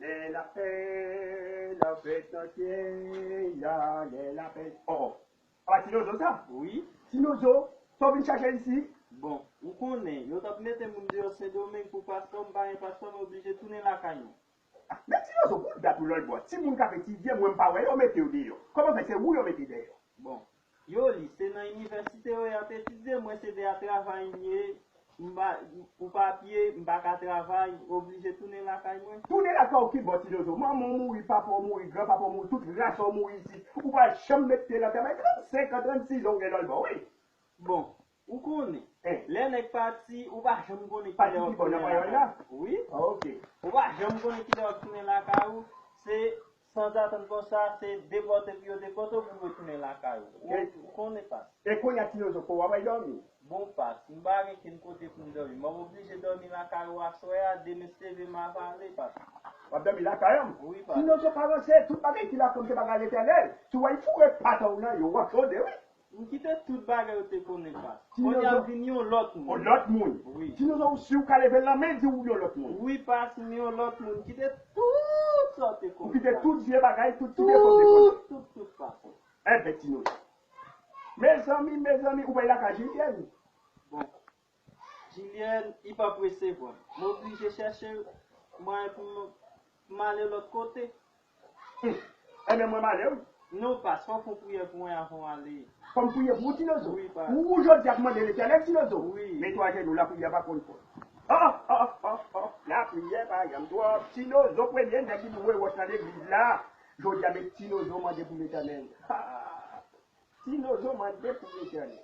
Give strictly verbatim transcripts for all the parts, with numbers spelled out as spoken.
Lè lapè, lapè nan syèl la, lè lapè. Oh, oh. A pa Tinozo sa? Wi. Tinozo, sa w vin chache isi? Bon, ou konnen, yo t ap mete moun deyò Sendomeng pou paspò, m pa gen paspò, m oblije tounen lakay mwen. Ah, men Tinozo, pou dat ou lòt bò, timoun k ap etidye, mwen m pa wè yo mete yo deyò. Kòman fè se ou yo mete deyò? Bon, yo li, se nan inivèsite yo y ap etidye, mwen se de a travay m ye, m pa, pou papye, m pa ka travay, oblije tounen lakay mwen. Tounen lakay ou ki bò, Tinozo? Manman w mouri, papa w mouri, granpapa w mouri, tout ras ou mouri isit. Ou pa janm mete pye nan tè bay trannsenk an, trannsis an ou gen lòt bò, wi. Bon, ou konnen, Eh. lè nèg pati, ou pa janm konnen Pati kilè w ap ki bò, nan tounen panyòl lakay la? Ou. Wi. Ah, ok. Ou pa janm konnen kilè w ap tounen lakay ou. Se sanzatann konsa, se depòte pou yo depòte w pou w retounen lakay ou. Ou, Eh. ou konnen pa. E kounye a Tinozo, ko w ap al dòmi? Bon, pas, m pa gen kenn kote pou m dòmi. M ap oblije dòmi lakay ou aswè a, demen se leve m ap ale, pas. W ap dòmi lakay an? Wi, pas. Tinozo pa ranse, tout bagay ki lakay m se bagay Letènèl. Si w al foure patanw nan yo, w ap chode, wi. M kite tout bagay ou te konnen, pas. Tinozo. Kounye a m vin yon lòt moun. Yon lòt moun? Wi. Tinozo, ou si w ka leve lanmen di w yon lòt moun? Wi, pas, m yon lòt moun. M kite tout sa w te konnen, pas. Ou kite tout vye bagay, tout ti defo w te konnen? Tout, tout, tout, pas. Enben, Tinozo. Mezanmi, mezanmi, ou bay lakay Jilyèn? Bon. Jilyèn, li p ap resevwa m. M oblije chèche mwayen pou m, pou m ale lòt kote. Hmm. Enben, mwen m ale, wi. Non, pas, fò w fè yon priyè pou mwen avan w ale. Fò m priye pou ou, Tinozo? Wi, pas. Ou, ou jodi a k mande Letènèl, Tinozo? Wi. Mete w ajenou, lapriyè pa konn fòt. Oh, oh, oh, oh, lapriyè pa janm twòp. Tinozo, premye nèg ki boure wòch nan legliz la. Jodi a, men Tinozo mande pou Letènèl. Ah, Tinozo mande pou Letènèl.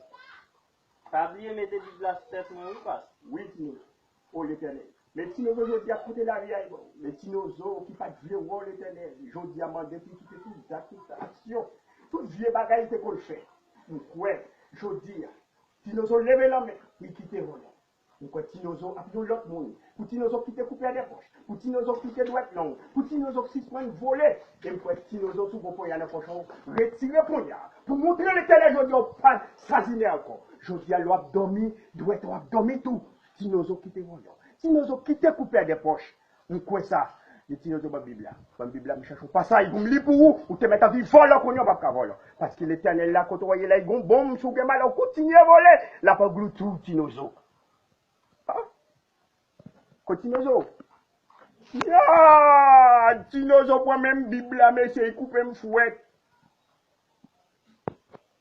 Pa bliye mete Bib la sou tèt mwen, wi, pas. Wi, Tinozo. O Letènèl. Men Tinozo jodi a kote lavi a ye ba w. Men Tinozo ki pa t vle wè w, Letènèl. Jodi a mande pou l kite tout zak, tout aksyon, tout vye bagay li te konn fè. M kwè, jodi a, Tinozo leve lanmen pou l kite vòlè. M kwè Tinozo ap yon lòt moun. Pou Tinozo kite koupè de pòch. Pou Tinozo kite dwèt long. Pou Tinozo sispann vole. E m kwè Tinozo sou gwo ponya nan pòch ou. Retire ponya. Pou montre Letènèl jodi a ou pa sazinen ankò. Jodi a lè w ap dòmi, dwèt ou ap dòmi tou. Tinozo kite vòlè. Tinozo kite koupè de pòch. M kwè sa. Li Tinozo ban Bib la. Ban Bib la, m chache yon pasaj pou m li pou ou. Ou te mèt anvi vòlè kounye a ou p ap ka vòlè. Paske Letènèl la kote w ye la, li gon bonm, si w gen malè, ou kontinye vole, l ap anglouti w, Tinozo. Ah. Kot Tinozo? Ya! Tinozo pran menm Bib la, mesye, li koupe m fwèt.